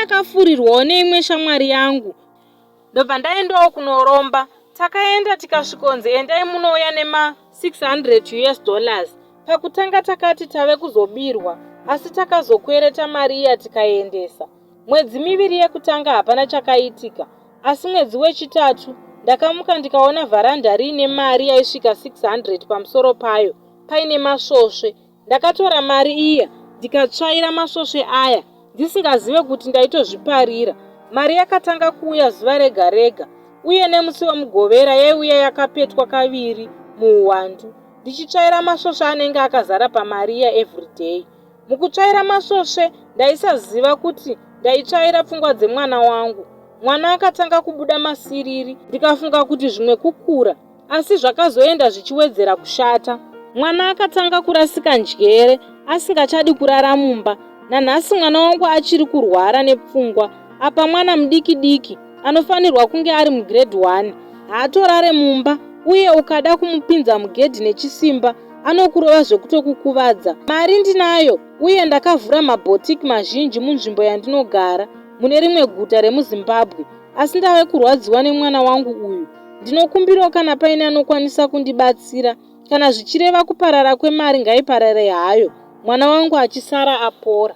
ndakafurirwawo neimwe shamwari yangu ndobva ndaendawo kunoromba. Takaenda tikasvikonzi endai munouya nema 600 us dollars. Pakutanga takati tave kuzobirwa asi takazokwereta mari iya tikaendesa. Mwedzi miviri yekutanga hapana chakaitika asi mwedzi wechitatu ndakamuka ndikaona vharanda riine mari yaisvika 600 pamusoro payo paine masvosve. Ndakatora mari iya ndikatsvaira masvosve aya ndisingazive kuti ndaitozviparira. Mari yakatanga kuuya zuva rega rega uye nemusi weMugovera yaiuya yakapetwa kaviri muuwandu ndichitsvaira masvosve anenge akazara pamari iya everyday. Mukutsvaira masvosve ndaisaziva kuti ndaitsvaira pfungwa dzemwana wangu. Mwana akatanga kubuda masiriri ndikafunga kuti zvimwe kukura asi zvakazoenda zvichiwedzera kushata. Mwana akatanga kurasika njere asingachadi kurara mumba. Nanhasi mwana wangu achiri kurwara nepfungwa apa mwana mudiki diki anofanirwa kunge ari mugrade 1 haatorare mumba uye ukada kumupinza mugedhi nechisimba anokurova zvekutokukuvadza. Mari ndinayo uye ndakavhura maboutique mazhinji munzvimbo yandinogara mune rimwe guta remuZimbabwe asi ndave kurwadziwa nemwana wangu uyu. Ndinokumbirawo kana paine anokwanisa kundibatsira kana zvichireva kuparara kwemari ngaiparare hayo mwana wangu achisara apora.